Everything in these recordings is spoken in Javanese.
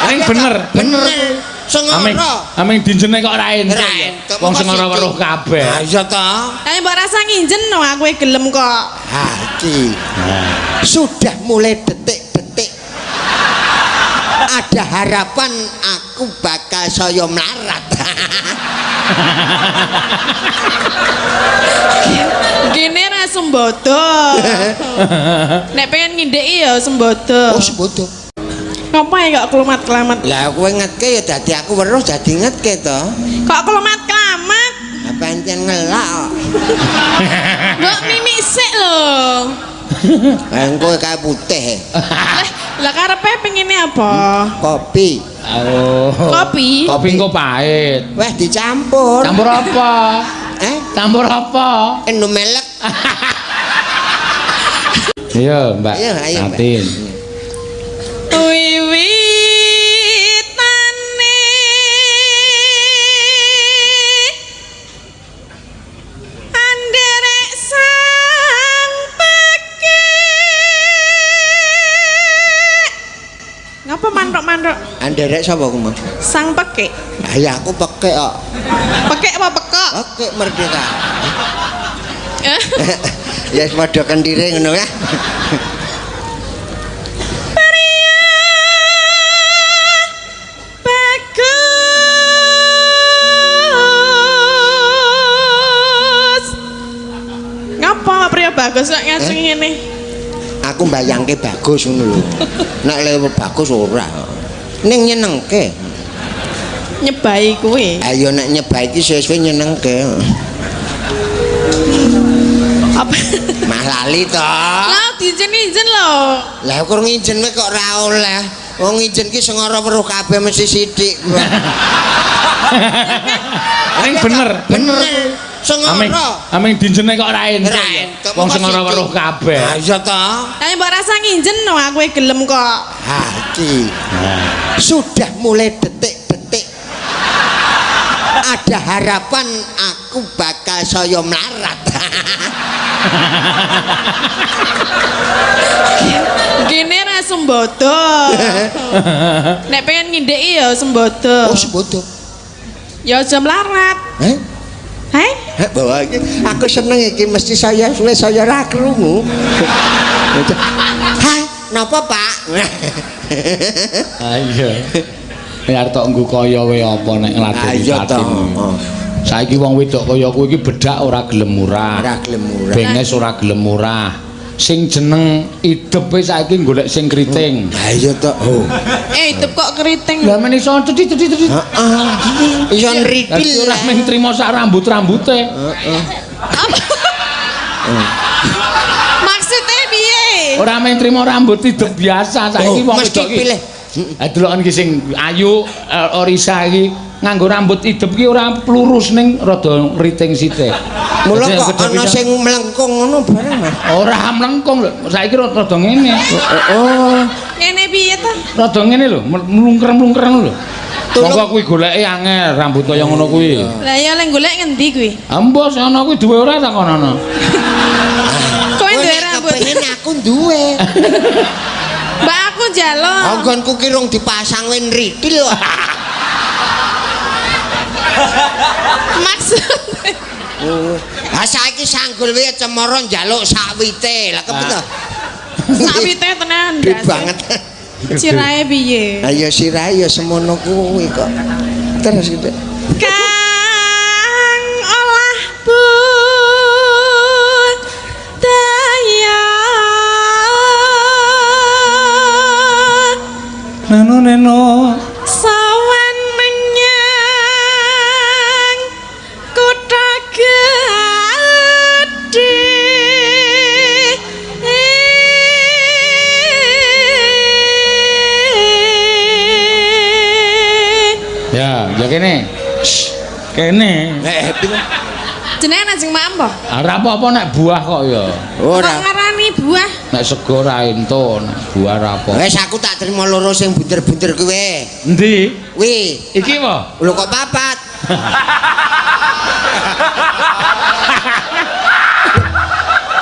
Ning bener, Bener. Sengara. Ameng dinjene kok ora entuk. Ora entuk. Wong sengara weruh kabeh. Ha iya to. Ayo mbok rasa nginjen no aku gelem kok. Ha iki. Sudah mulai detik-detik ada harapan aku bakal saya melarat. Gini ra sembodo. Nek pengen ngindeki ya sembodo. Oh sembodo. Ngapa ya kok kelumat-kelamat? Lah kowe ngetke ya dadi aku weruh dadi ngetke to. Kok kelumat-kelamat? Lah pancen ngelak kok. Mbok mimik sik lho. Lah engko kae putih. Lah, lah karepe pengine apa? Kopi. Oh. Kopi. Kopi engko pahit. Wah dicampur. Campur apa? Eh? Campur apa? Endo melek. Iya, Mbak. Iya, ayo, Mbak. Tatin. Wiwitane anderek sang pekik. Ngapa manthuk-manthuk? Anderek sapa ku, Mas? Sang pekik. Ah ya aku pekek kok. Pekik apa pekok? Pekek merdeka. Ya wis padha kendire ngono ya. Bagus. Ngapa pria bagus kok ngacung ngene? Aku mbayangke bagus ngono lho. Nek lewe bagus ora. Ning nyenengke. Nyebai kuwi. Ayo nek nyebai iki suwe-suwe nyenengke. Apa? Mah lali to. Lah diijen-ijen lho. Lah aku ngijen kok ora oleh. Wong ngijen ki sengara weruh kabeh mesti sithik. Ning bener, Bener. Sengara. Ameng dinjene kok ora entuk. Ora entuk. Wong sengara weruh kabeh. Ha iya to. Ayo mbok rasa nginjen no aku gelem kok. Ha iki. Sudah mulai detik-detik ada harapan aku bakal saya melarat. Gini ra sembodo. Nek pengen ngindeki ya sembodo. Oh sembodo. Ya aja melarat. Heh? Heh? Bawa iki aku seneng iki mesti saya suwe saya ra krungu. Hah, napa Pak? Ah iya. Nek arep tok nggo kaya wae apa nek ngladeni Ayo to. Tatin. Saiki wong wedok kaya kowe iki bedak ora gelem murah. Ora gelem murah. Benges ora gelem murah. Sing jeneng idepe saiki golek sing keriting. Ha iya to. Oh. Idep kok keriting. Lah men iso cedhit-cedhit. Heeh. Iso nritil. Ora mung trimo sak rambut-rambute. Heeh. Apa? Maksudnya piye? Ora mung trimo rambut idep biasa saiki wong mesti wedok iki. pilih. Ha deloken iki sing ayu Orisa iki nganggo rambut idep iki ora lurus ning rada ngriting sithik. Mula Dadi kok ana sing mlengkung ngono bareng Mas. Ora mlengkung lho, saiki rada ngene. Oh. Ngene piye ta? Rada ngene lho, mlungker-mlungker ngono lho. Monggo kuwi goleke angel rambut kaya ngono kuwi. Lah ya lek golek ngendi kuwi? Ambo sing ana kuwi duwe ora takonono. Kowe duwe rambut. Kepengin aku duwe. Mbak aku njaluk. Anggonku ki rung dipasang wis nritil kok. Maksudnya Oh. Ha saiki sanggul wae cemara njaluk sakwite. Lah kepiye to? sakwite tenan. Gede banget. Sirahe piye? Lah ya sirahe ya semono kuwi kok. Terus gitu. Kang olah budaya. Neno neno. Sawan menyang kutha gedhe. Ya, ya kene. Shh, kene. Jenengan ajeng maem apa? Ora apa-apa nek buah kok ya. Ora. Kok ngarani buah? Nek sego ora entuk, nek buah ora apa. Wes aku tak terima loro sing bunder-bunder kuwi. Endi? Wi. Iki apa? Lho kok papat?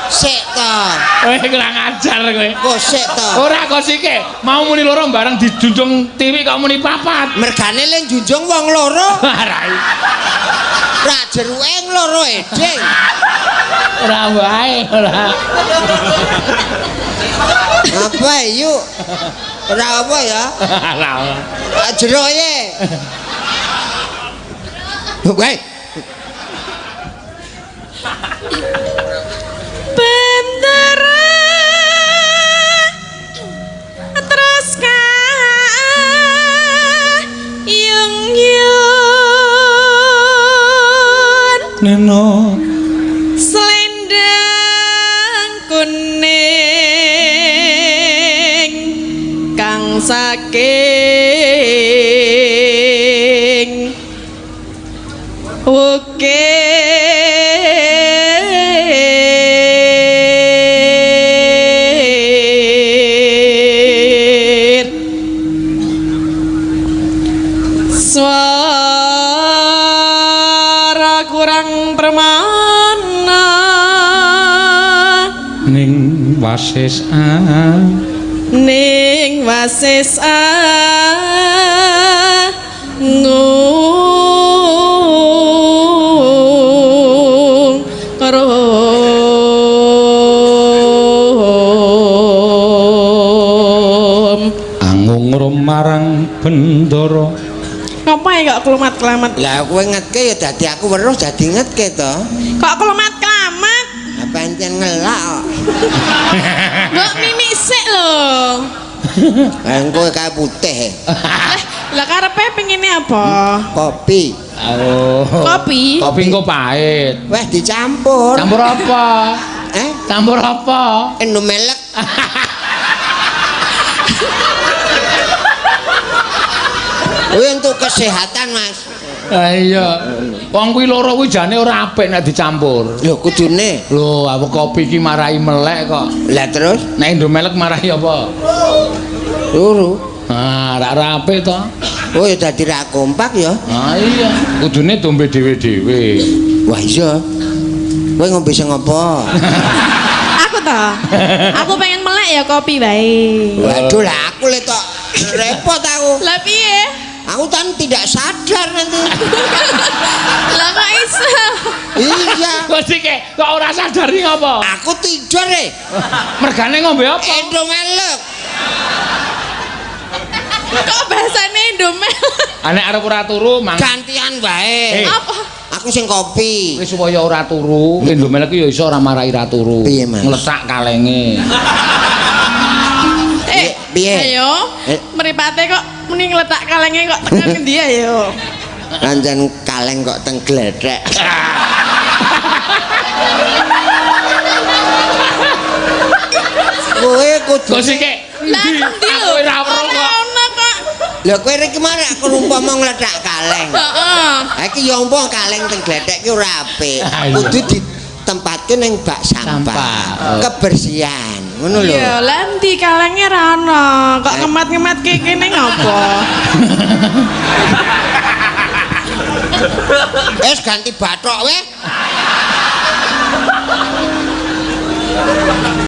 Sik to. to. Kowe kurang ajar kowe. Kok sik to. Ora kok sike, mau muni loro bareng dijunjung tiwi kok muni papat. Mergane le njunjung wong loro, Ora. ra jeruke loro eding. Ora wae, ora. Apa yuk? Ora apa ya? Ora. Jeruke. Weh, Bendera terus yung yun Neno selendang kuning kang saking ukir suara kurang permana ning wasis ning wasis angung rum angung rum marang bendara. Ngapa ya kok kelumat-kelamat? Lah kowe ngetke ya dadi aku weruh dadi ngetke to. Kok kelumat-kelamat? Apa enten ngelak kok. Mbok mimik sik lho. Lah engko kae putih. Lah karepe pengine apa? Kopi. Oh. Kopi. Kopi engko pahit. Weh dicampur. Campur apa? Eh? Campur apa? Indomelek. Kuwi untuk kesehatan, Mas. Ah iya. Wong kuwi loro kuwi jane ora apik nek dicampur. Lho kudune. Lho, aku kopi iki marai melek kok. Lah terus Nek Indomelek marai apa? turu. Ah, ora apik to. Oh ya dadi ra kompak ya. Ah iya, kudune dombe dhewe-dhewe. Wah iya. Kowe ngombe sing apa? Aku to. Aku pengen melek ya kopi wae. Waduh lah aku le tok repot aku. Lah piye? Aku kan tidak sadar nanti. Lah kok iso? Iya. Kok sike, kok ora sadar iki ngapa? Aku tidur e. Mergane ngombe apa? Indomelek. Kok bahasane Indomel? Nek arep ora turu mang Gantian wae. Eh. Apa? Aku sing kopi. Wis supaya ora turu, Indomelek ki ya iso ora marai ra turu. Piye, Mas? Ngletak kalenge. Piye? Ayo. Eh. Mripate kok muni ngletak kalenge kok tekan ngendi ayo. Pancen kaleng kok teng glethek. Kowe kudu Kok sike? Lah endi Aku lho? ora weruh Ora kok. ono kok. Lho kowe iki marah aku umpama ngletak kaleng. Heeh. Ha iki ya umpama kaleng teng glethek ki ora apik. Ah, iya. Kudu ditempatke ning bak sampah. Sampah. Oh. Kebersihan. Ngono lho. Iya, lah endi kalenge ra ono. Kok Eh. ngemat-ngematke kene ngopo? Wis ganti bathok weh.